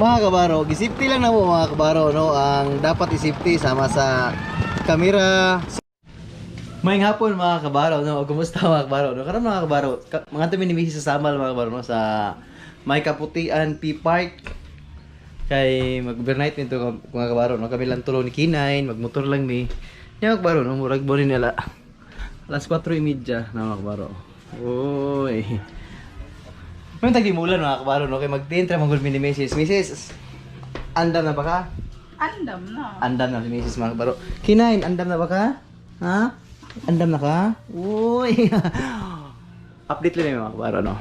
Mga kabaro, gisafety lang na mo, mga kabaro, no? Ang dapat isafety sama sa kamera. Maayong hapon, mga kabaro, no? Kumusta, mga kabaro, no? Karon, mga kabaro, mga mi ni Mrs. sa Samal, mga kabaro, no? Sa May Kaputian P Park. Kay mag-overnight nito, mga kabaro, no? Kami lang tulo ni K9, magmotor lang mi. Niya, mga kabaro, no? Murag bo ni nila. Alas 4:30 na, mga kabaro. Uy. May tagdimulan, mga kabaro, no? Kay mag-tintra manggol mi ni Mrs. Mrs. Andam na ba ka? Andam na. Andam na si Mrs., mga kabaro. K9, andam na ba ka? Ha? Andam na ka? Uy. Update lang yung mga kabaro, no?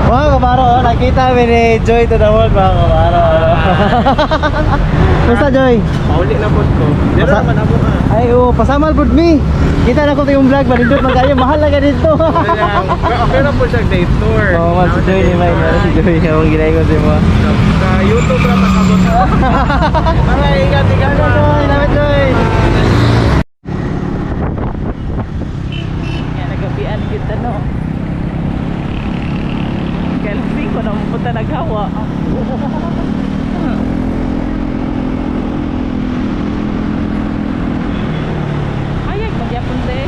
Mga kabaro, oh, nakita kami ni Joy to the world, mga kabaro. Basta, Joy? Pauli na po ko. Pero naman ako ka. Ay, oo, pasamal po mi. Kita na ko ito yung vlog, malindot man kayo, mahal na ka dito. Okay na po siya day tour. Oo, man, si Joy ni May, si Joy, ang ginay ko sa mo. Sa YouTube ra masabot. Para ingat ingat. Salamat, Joy, salamat, Joy. Nga nagabian kita, no. Kaya ko na mapunta naghawa. Ay, ay, magyapon de.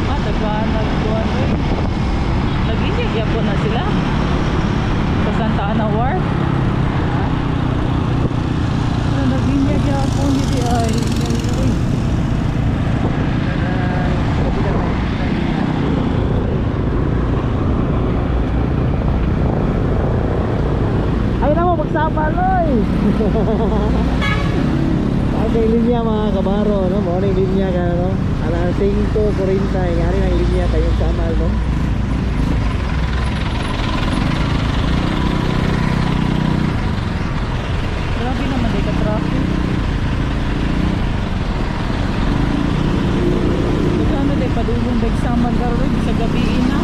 Ah, tagaan nagkuhan eh. Lagi niya gyapon na sila. Sa Santa Ana Wharf. Ano, lagi niya gyapon hindi ay. Ay. Ay na mo, magsapal, oy! Ay, linya, mga kabaro, no? Morning linya ka, no? Alas 5:40, ngari ng linya kayong samal, no? Grabe naman di ka traffic. Ano di padulong dag saman karon sa gabi na.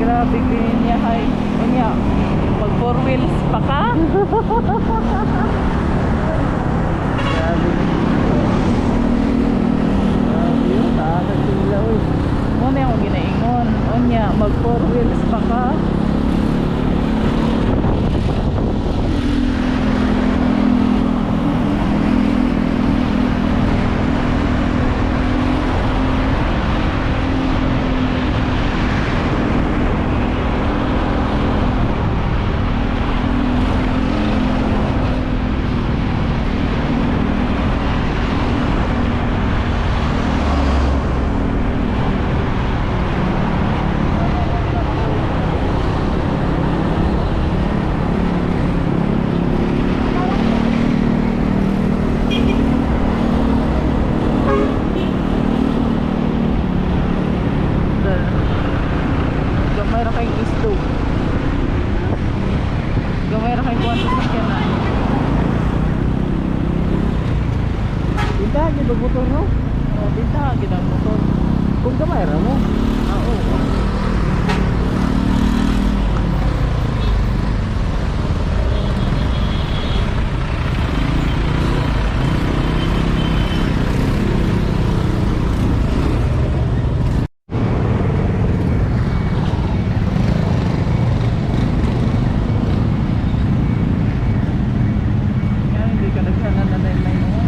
Grabe niya kay unya mag four wheels pa ka. Grabe. Grabe yun, taas ang sila, oy. Muna akong ginaingon. Unya mag four wheels pa ka. Gamay ra kay isdo. Gamay ra kay kuan sa sakyanan. Pintahan yung pagmotor, no? Oh, binta gid ang motor. Kung kamay ra mo. Ah, oo. Yan, hindi ka naghanan na may mo.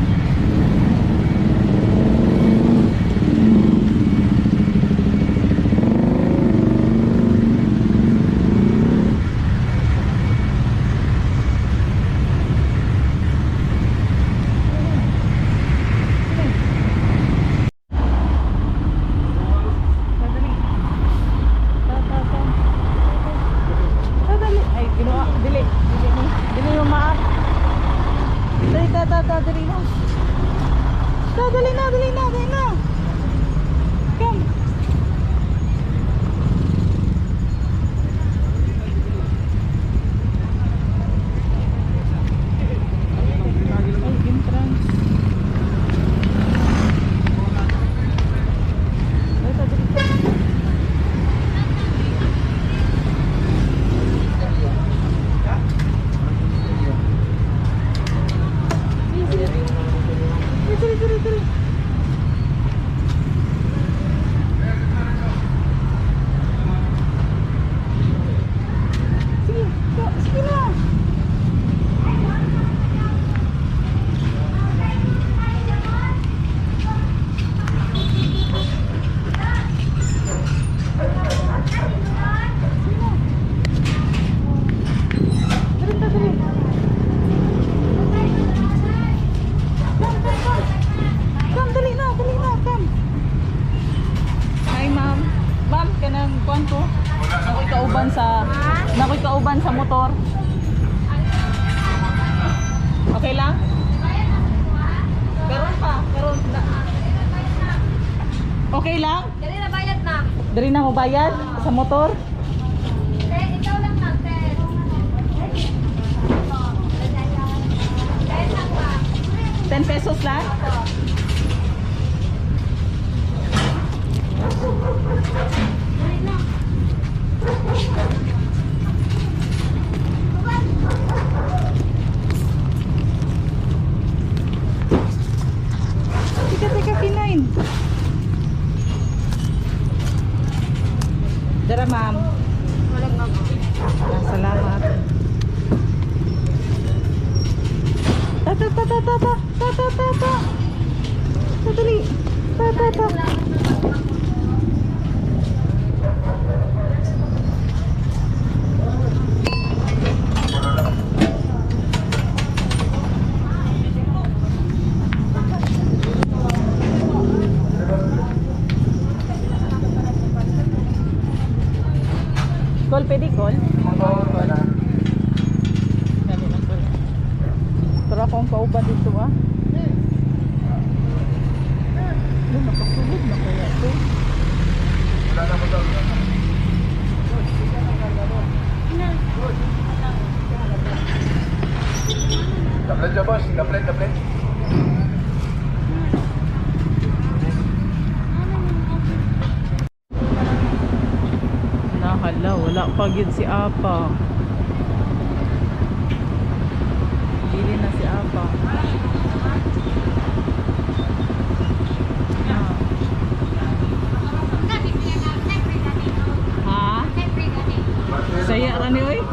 kauban sa Nakoy kauban sa motor. Okay lang? Karon pa, karon na. Okay lang? Dali na bayad, ma'am. Dali na mo bayad sa motor? Ten, ikaw lang, ma'am. 10. 10 lang, ma'am. 10 pesos lang? Teka, teka, kinain. Dara, ma'am. Walang ma'am. Ah, salamat. Ta ta ta ta ta ta ta ta ta ta. Dali. Ta ta ta. Call, pwede call? Dali lang, call. Pero akong kauban dito ah. Ano, nakasulod na kaya ito? Tablet siya, boss. Tablet, tablet. Nahala, wala pa gyud si Apa. Dili na si Apa. Ha? Saya ra ni oy.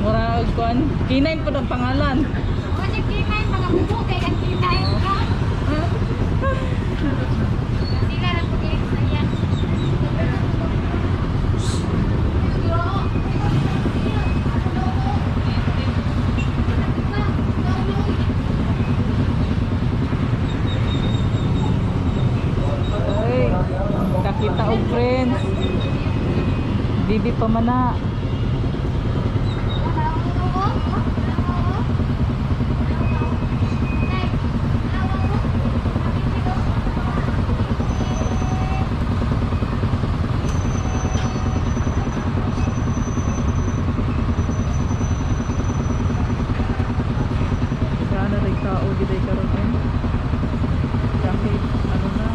Murag kuan, K9 po ang pangalan. Oy, kakita og friends. Bibi pa man na. Sana day tao giday karon eh. Kahit ano na.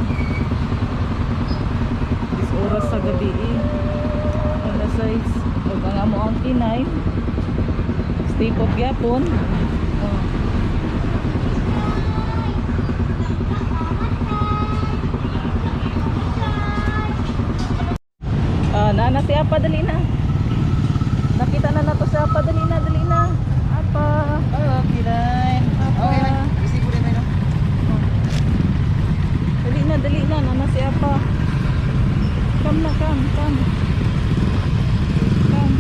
Dis oras sa gabi eh. Ano size? Ug ang amo ang kinay. Stay put gyapon. Oh. Ah, nana si Apa, dali na. Nakita na nato si Apa, dali na, dali na. Apa. Oh, kinay. Apa. Okay lang. Busy po rin no? Dali na, dali na. Nana si Apa. Come na, come, come. Come.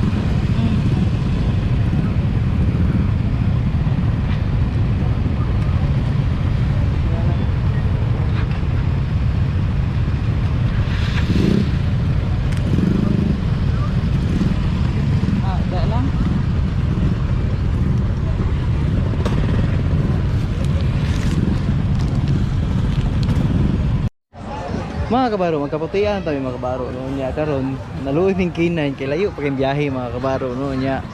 Ah, da lang. Mga kabaro, magkaputian tayo mga kabaro no nya karon naluoy ning K9 kay layo pa kay biyahe mga kabaro no nya.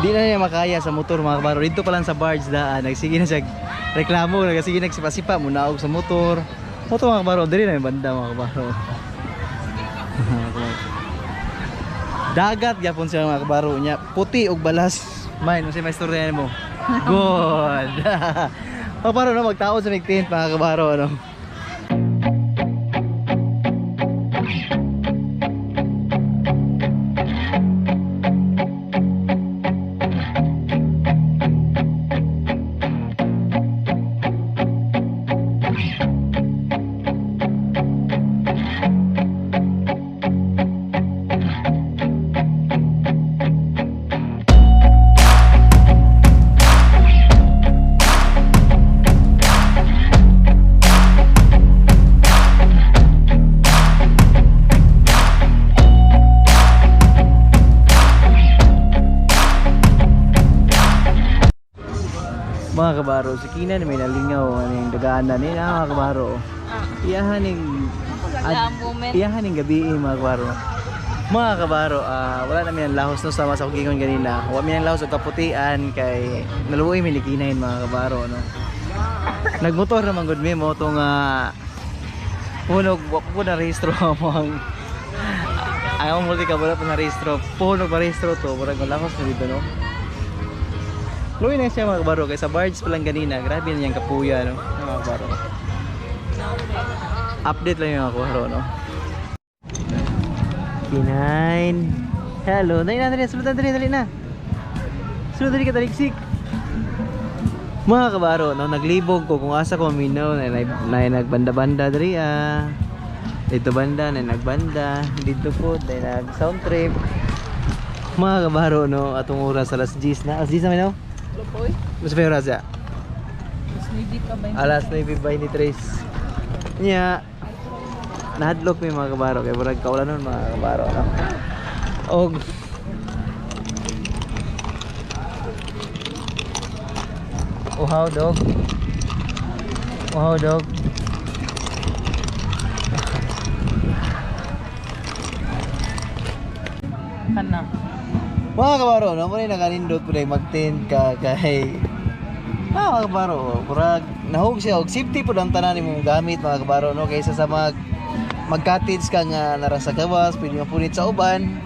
Di na niya makaya sa motor mga kabaro. Dito pa lang sa barge daan, nagsige na siya reklamo, nagsige nagsipa-sipa munaog sa motor. Moto mga kabaro, diri na yung banda mga kabaro. Dagat gyapon siya mga kabaro niya. Puti og balas. May, no si may istorya mo. Good. Mga kabaro no, magtaod sa mig tent mga kabaro no. Kabaro, si Kina may nalingaw ano yung dagaanan ni na, mga kabaro. Iyahan ning Moment. iyahan ning gabi eh, mga kabaro. Mga kabaro, wala namin ang lahos no sama sa kugingon ganina. Wa mi ang lahos og kaputian kay naluoy mi ni Kinain, mga kabaro, no. Nagmotor naman gud mi mo tong punog wa po na rehistro mo ang multi ka wala pa na rehistro. Punog pa rehistro to, murag lahos na dito, no. Luoy na siya, mga kabaro, kay sa barge pa lang ganina, grabe na niyang kapuya, no, mga kabaro. Update lang yung mga kabaro, no. Kinain. Hello, dali na, dali na. Sulod na, dali, dali na. Sulod, dali ka, taliksik. Mga kabaro, no, naglibog ko kung asa ko minaw na, na, na nagbanda-banda diri ah. Dito banda na nagbanda, dito po na nag sound trip. Mga kabaro, no, atong oras alas 10 na. Alas 10 na minaw? Lupoy. Mas may oras ya? Mas hindi pa ba? Alas 9:23. Nya, nahadlok mi, mga kabaro, kay murag kaulan nun, mga kabaro, no. Og uhaw dog. Uhaw dog. Kana. Mga kabaro, no, mo ni nakanindot po mag-tent ka kay mga kabaro, murag nahug siya og safety po ang tanan imong gamit, mga kabaro, no, kaysa sa mag cottage ka nga nara sa gawas, pwede mapunit sa uban.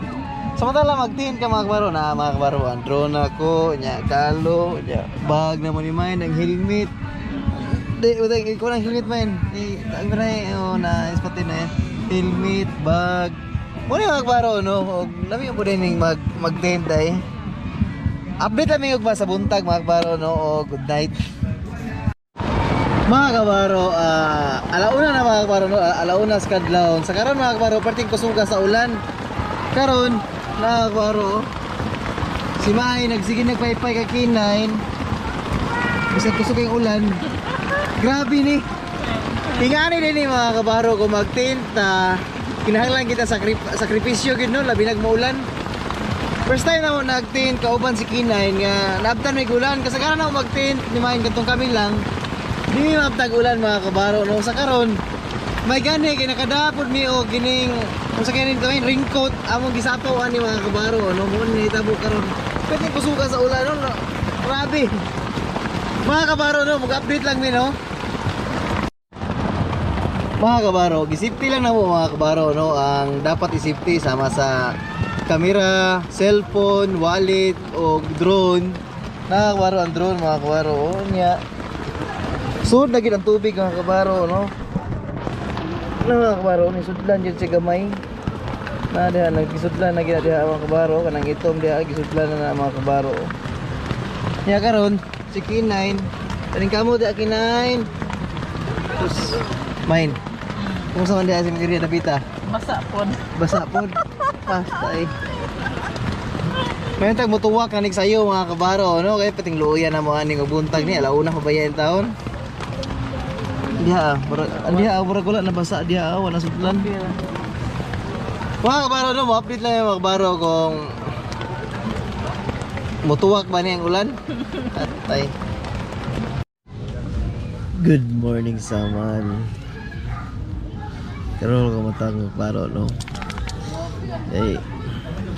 Samantala mag-tent ka, mga kabaro, na mga kabaro, ang drone ako, nya kalo, nya bag na mo ni Main, ang helmet. Di, utang ikaw ang helmet man. Di, ang na oh, na ispatin na eh. Helmet, bag. Mo ni mga kabaro, no, og lami po din ning mag mag-tent ay. Update lang mi ugma sa buntag, mga kabaro, no, o good night. Mga kabaro, alauna na, mga kabaro, no, alauna sa kadlawon. Sa karon, mga kabaro, perting kusuga sa ulan. Karon, mga kabaro, si Mai nagsige nagpaypay kay K9. Bisag kusog kay ulan. Grabe ni. Ingani din ni, mga kabaro, kung magtinta, kinahanglan kita sakripisyo gid no, labi nagmaulan. First time na mo nag-tint kauban si K9 nga naabtan may ulan kasagaran na ako mag-tint ni Main katong kami lang. Di mi maabtag ulan, mga kabaro, no. Sa karon may gani kay nakadapod mi og kining kung sa kanin kami raincoat among gisapaw ani, mga kabaro, no, mo ni hitabo karon. Pwede kusuga sa ulan, no. Grabe. Mga kabaro, no, mag-update lang mi, no. Mga kabaro, gisafety lang na mo, mga kabaro, no, ang dapat i-safety sama sa kamera, cellphone, wallet o drone. Nakakabaro ang drone, mga kabaro. Oh, niya. Sud na gid ang tubig, mga kabaro, no. Mga kabaro, ni sudlan jud siya gamay. Na diha naggisudlan na gid diha, mga kabaro, kanang itom diha gisudlan na, na mga kabaro. Niya karon si K9. Kaning kamo diha K9. Sus, main. Kung sa man diha si Miguel Davita? Basa pod. Basa pod. Basta eh. May tag mutuwa kanig sayo, mga kabaro, no, kay pating luoya na mo aning buntag ni alauna pa ba yan taon? Diha, murag diha, murag wala nabasa diha, wala sudlan. Mga kabaro, no, mo-update lang yung mga kabaro kung mutuwak ba niya ang ulan. Atay. Good morning, Saman. Karon ko matang kabaro, no. Eh,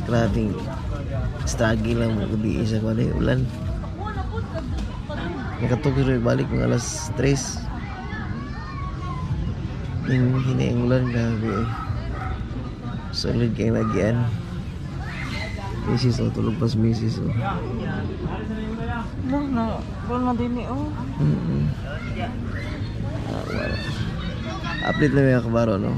grabing struggle lang mo gabi sa kuan eh, ulan. Nakatugod rin balik mga alas 3. Yung hinay ang ulan, grabe eh. Solid kay lagian. Misis, oh, tulog pas misis, oh. No, no. Wala na din eh, oh. Ah, wala. Update lang yung kabaro, no?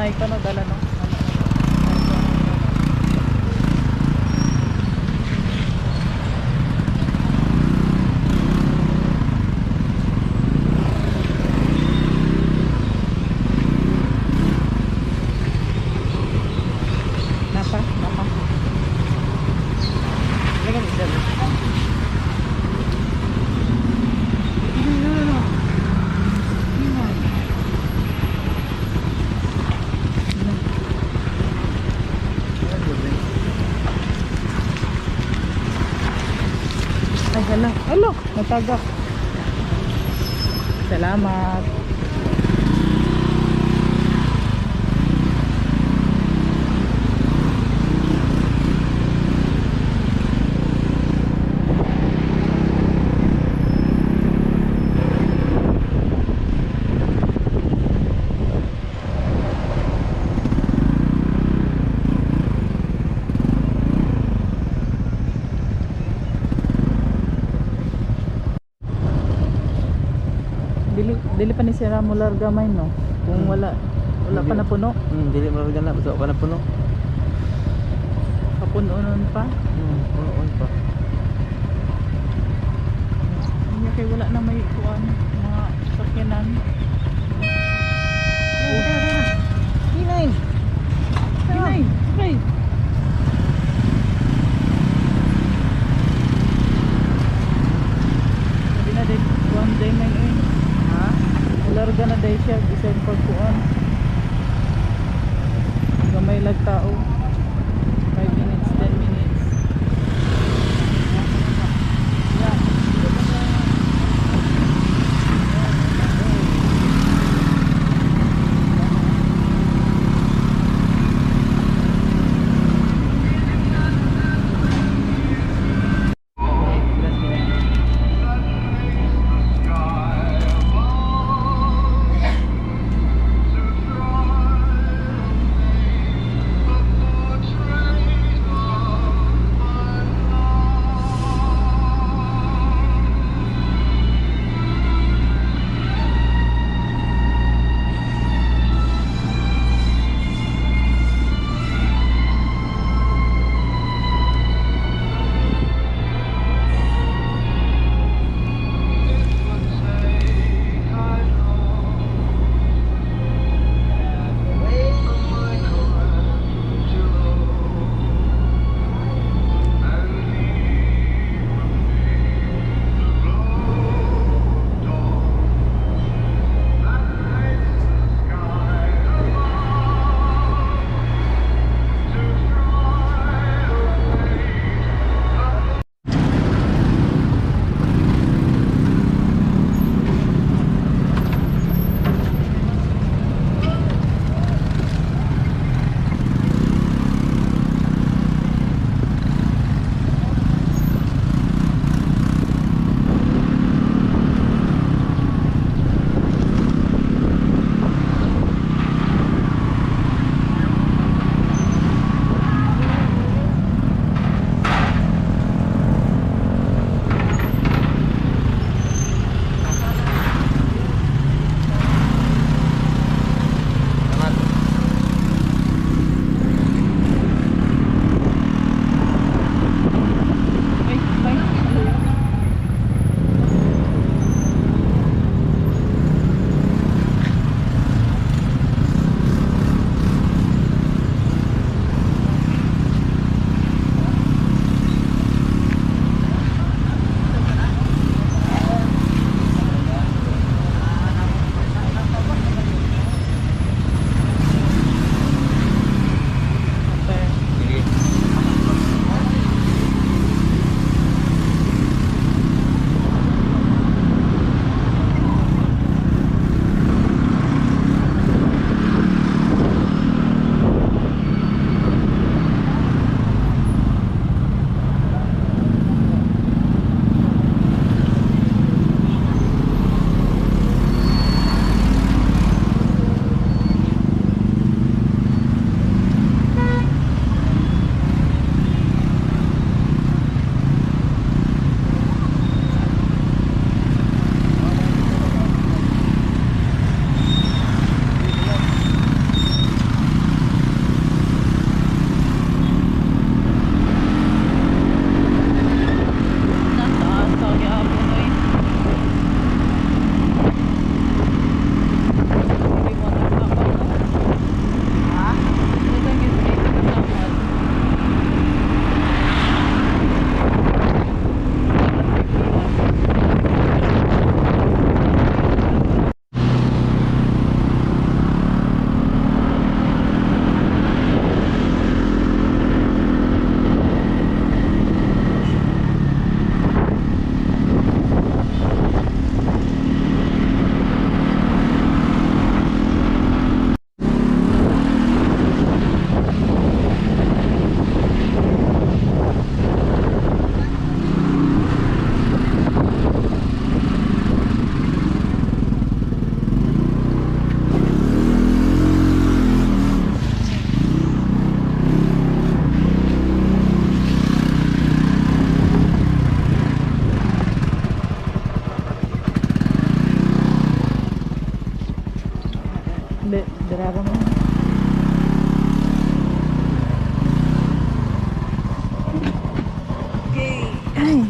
Nay pa no dala no. Napa, napa. Ay, hala. Alo, natagak. Salamat. Dili dili pa ni sira mo larga may no. Kung wala wala pa Dili. na puno, Dili mo na basta pa na puno. kapuno-unon pa. Puno pa. Hindi kay wala na may kuan mga sakyanan. P9. Pinay, okay. Sabi na day, kuan day may eh. Ha? Larga na day siya bisan pag kuan. Gamay lag tao. 5 minutes, 10 minutes.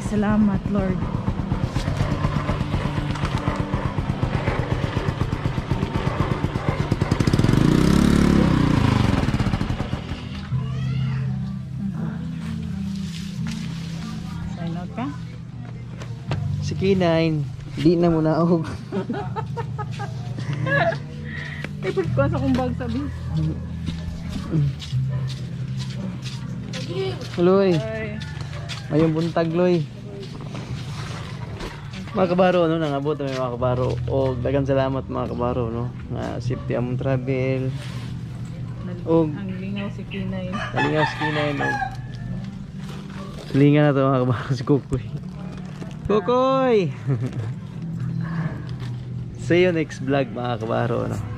Salamat, Lord. Sign out ka? Si K9, di na muna og. Ay, pag ko sa akong bag sabi. Loy, Ay. mayong buntag, Loy. Mga kabaro, no, nangabot na may mga kabaro. O, daghang salamat, mga kabaro, no. Nga safety among travel. Ang lingaw si Kinay. Kalingaw si K9, og silingan na to, mga kabaro, si Kukoy. Kukoy! See you next vlog, mga kabaro, no.